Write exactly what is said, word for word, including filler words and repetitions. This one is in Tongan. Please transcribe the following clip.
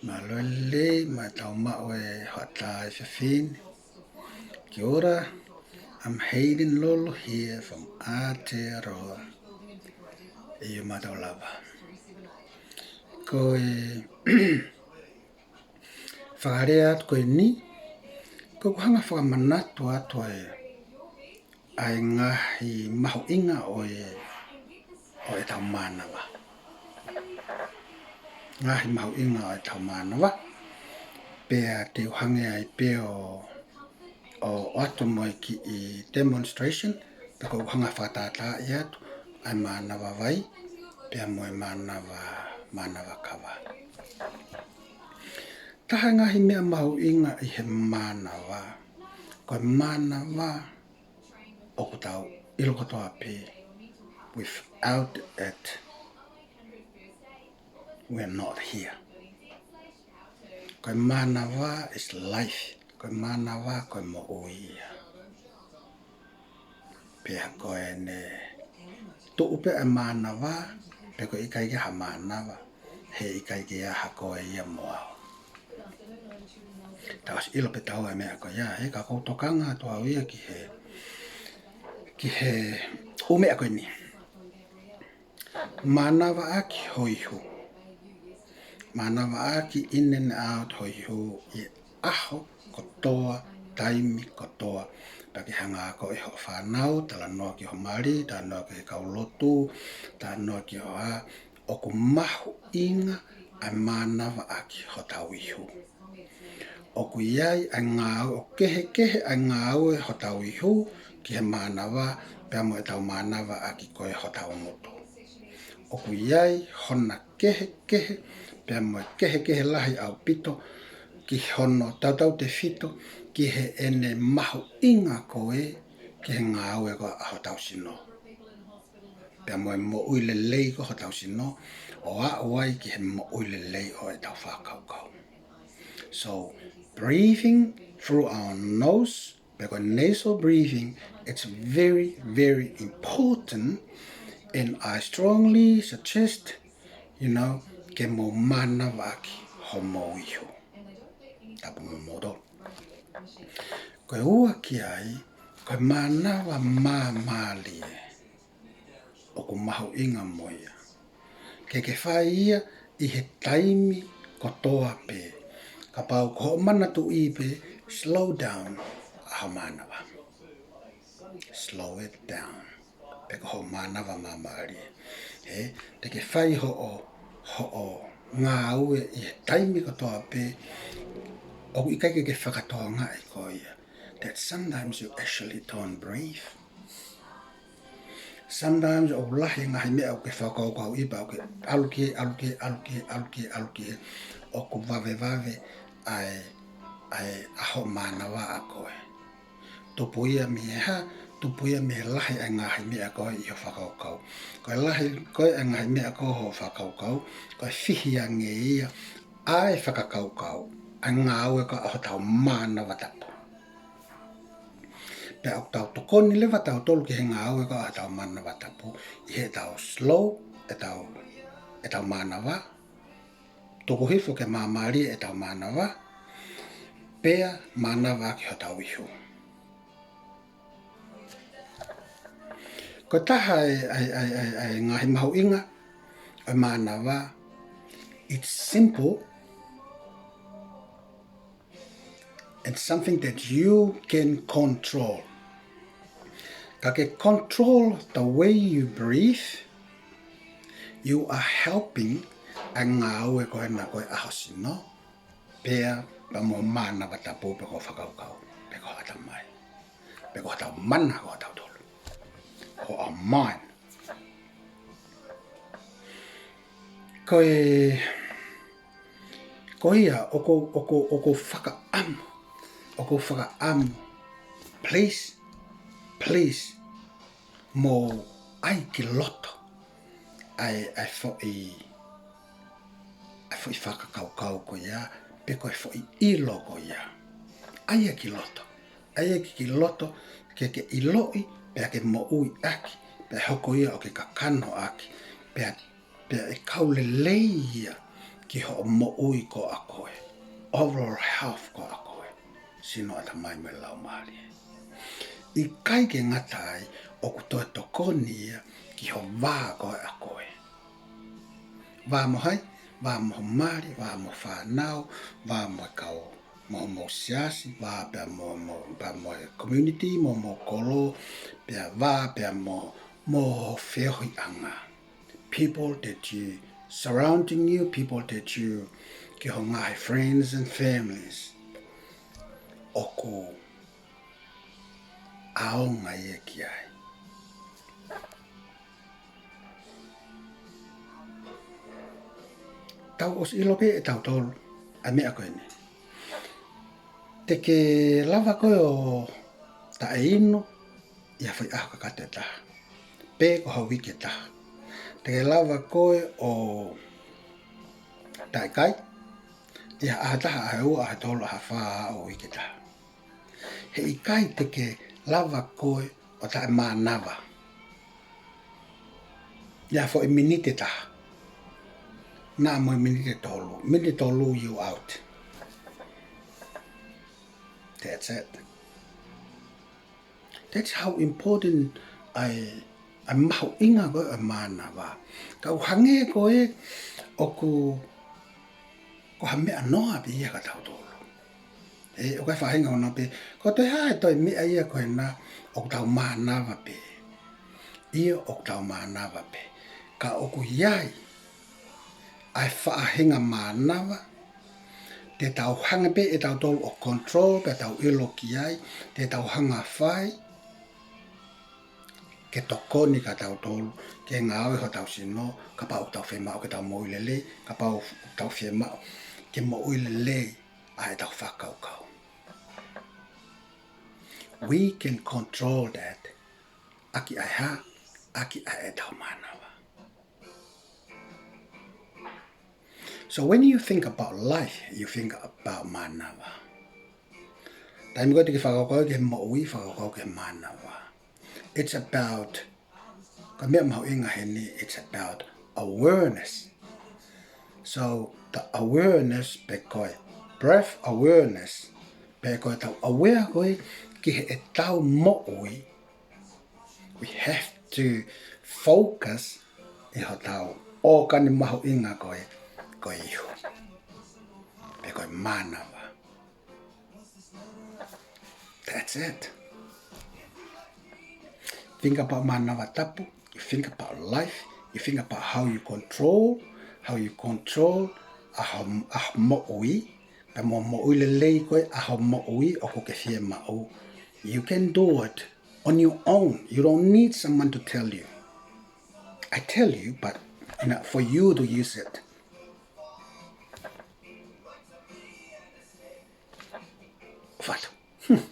Mālō e lelei, mo e tau maʻu e hoʻatā ʻi he efiafi ni. Kia ora, I'm Hayden Lolo here from Aotearoa. ʻIo, mātau lava. Ko e fakalea atu ko eni, ko ʻeku hanga fakamanatu atu e ʻa e ngaahi mahuʻinga ʻo e, ʻo e tau mānava. Ngaahi mahuʻinga ʻo e tau mānava. Pea te u hanga ai pē ʻo, ʻo ʻoatu mo e kiʻi demonstration, pea ko ʻeku hanga fakatātaaʻi atu ʻa e mānava vai, pea mo e mānava, mānava kava. Taha e ngaahi meʻa mahuʻinga ʻi he mānava, ko e mānava ʻoku tau ʻilo kotoa pē, without it, we're not here. Ko e mānava is life. Ko e mānava ko e moʻui ia. Pea ko ʻene tuʻu pē ʻa e mānava, pe ko e ʻikai ke ha mānava, he ʻikai ke ʻi ai ha koe ia mo au. Tau ʻosi ʻilo pē ʻe taua e meʻa ko ia, he ka ʻoku ou tokanga atu au ia ki he, ki he ʻū meʻa ko eni. Mānava ʻaki ho ihu. Mānava ʻaki in and out ho ihu ʻi he ʻaho kotoa, taimi kotoa. Pea ke hanga ko ē hoʻo fānau, talanoa ki ho mali, talanoa ki he kau lotu, talanoa ki ho hā, ʻoku mahuʻinga ʻa e mānava ʻaki hotau ihu. ʻOku ʻi ai ʻa e ngāue, ʻoku kehekehe ʻa e ngāue hotau ihu ki he mānava, pea mo e tau mānava ʻaki ko ē hotau ngutu. ʻOku ʻi ai hona kehekehe, pea mo e kehekehe lahi ʻaupito, ki hono tautautefito, ki heʻene mahuʻinga ko ē, ki he ngāue ko ē ʻa hotau sino. Pea mo e moʻui lelei ko ē hotau sino, ʻo aʻu ai ki he moʻui lelei ʻo e tau fakakaukau. So, breathing through our nose, pe ko e nasal breathing, it's very, very important, and I strongly suggest, you know, ke mou mānava ʻaki homou ihu. Tapu mo moutolu. Ko e ua ki ai, ko e mānava māmālie. ʻOku mahuʻinga mo ia. Ke ke fai ia ʻi he taimi kotoa pē. Kapau ko hoʻo manatuʻi pē, slow down ʻa ho mānava. Slow it down. Pe ko hoʻo mānava māmālie. He, te ke fai hoʻo, hoʻo ngāue ʻi he taimi kotoa pē, ʻoku ʻikai ke ke fakatokangaʻi koe ia. That sometimes you actually don't breathe. Sometimes ʻoku lahi e ngaahi meʻa ʻoku ke fakakaukauʻi pea ʻoku ke ʻalu ki hē, ʻalu ki hē, ʻalu ki hē, ʻalu ki hē, ʻalu ki hē, ʻoku vavevave ʻa e, ʻa e, ʻa hoʻo mānava ʻa koe. Tupu ia mei he hā, tupu ia mei he lahi ʻa e ngaahi meʻa ko ē ʻi hoʻo fakakaukau. Ko e lahi ko ē ʻa e ngaahi meʻa ko ē hoʻo fakakaukau, ko e fihi ange ia ʻa e fakakaukau, ʻa e ngāue ko ē ʻa hotau mānava tapu. Pea ʻoku tau tokoni leva tautolu ki he ngāue ko ē ʻa hotau mānava tapu, ʻi heʻetau slow ʻetau, ʻetau mānava, tuku hifo ke māmālie ʻetau mānava, pea mānava ʻaki hotau ihu. Ko e taha e, ʻa e, ʻa e, ʻa e, ʻa e ngaahi mahuʻinga ʻo e mānava, it's simple and something that you can control. Ka ke control the way you breathe, you are helping ʻa e ngāue ko ena ko ē ʻa ho sino, pea pea mo mānava tapu pe ko e fakakaukau, pe ko e ʻatamai, pe ko hotau mana ko ē ʻatautolu. Ko our mind. Ko e, ko ia, ʻoku ou, ʻoku ou, ʻoku ou fakaʻamu, ʻoku ou fakaʻamu, please, please, mou ʻai ki loto ʻa e, ʻa e foʻi, ʻa e foʻi fakakaukau ko ia, pe ko e foʻi ʻilo ko ia. ʻAi ia ki loto. ʻAi ia ki, ki loto, ke ke ʻiloʻi, pea ke moʻui ʻaki, pea hoko ia ʻo ke kakano ʻaki, pea, pea ʻe kau lelei ia ki hoʻo moʻui ko ē ʻa koe, overall health ko ē ʻa koe, sino, ʻatamai mo e laumālie. ʻIkai ke ngata ai, ʻoku toe tokoni ia ki ho vā ko ē ʻa koe. Vā mo hai? Vā mo ho mali, vā mo e fānau, vā mo e kau, mo homou siasi, vā pea mo, mo, pea mo e community, mo, mo e kolo, pea vā pea mo, mo ho feohiʻanga. People that you surrounding you, people that you, ki ho ngaahi friends and families. ʻOku ʻaonga ia ki ai. Tau ʻosi ʻilo pē ʻe tautolu ʻa e meʻa ko eni. Te ke lava koe ʻo taʻeinu ʻi ha foʻi ʻaho kakato ʻe taha, pe ko ha uike ʻe taha. Te ke lava koe ʻo taʻekai ʻi ha ʻaho ʻe taha, ʻaho ʻe ua, ʻaho ʻe tolu, ʻaho ʻe fā, ʻo uike ʻe taha. Heʻikai te ke lava koe ʻo taʻemānava ʻi ha foʻi miniti ʻe taha. Naʻa mo e miniti ʻe tolu, miniti ʻe tolu, you out. That's it. That's how important ʻa e, ʻa e mahuʻinga ko ē ʻo e mānava. Ka ʻoku hangē ko ē ʻoku, ko ha meʻa noa pē ia kia tautolu. ʻE, ʻoku ʻi ai e faʻahinga ʻoku nau pehē, ko e toe hā e toe meʻa ia ko ena, ʻoku tau mānava pē. ʻIo, ʻoku tau mānava pē. Ka ʻoku ʻi ai ʻa e faʻahinga mānava te tau hanga pē ʻe tautolu ʻo control, pea tau ʻilo ki ai, te tau hanga ʻo fai ke tokoni kia tautolu, ke ngāue hotau sino, kapau ʻoku tau fiemaʻu ke tau moʻui lelei, kapau ʻoku tau fiemaʻu ke moʻui lelei ʻa ʻetau fakakaukau. We can control that. ʻAki ʻa e hā? ʻAki ʻa ʻetau mānava. So when you think about life, you think about mānava. Taimi ko ē te ke fakakaukau ki he moʻui, fakakaukau ki he mānava. It's about, ko e meʻa mahuʻinga heni, it's about awareness. So the awareness, pe ko e breath awareness, pe ko ʻetau aware ko ē ki heʻetau moʻui, we have to focus ʻi hotau ʻōkani mahuʻinga ko ē, ko e ihu, pe ko e mānava. That's it. Think about mānava tapu. You think about life. You think about how you control, how you control ʻa ho, ʻa ho moʻui, pea mo e moʻui lelei ko ē ʻa ho moʻui ʻoku ke fiemaʻu. You can do it on your own. You don't need someone to tell you. I tell you, but, you know, for you to use it. Fatu. Hmm.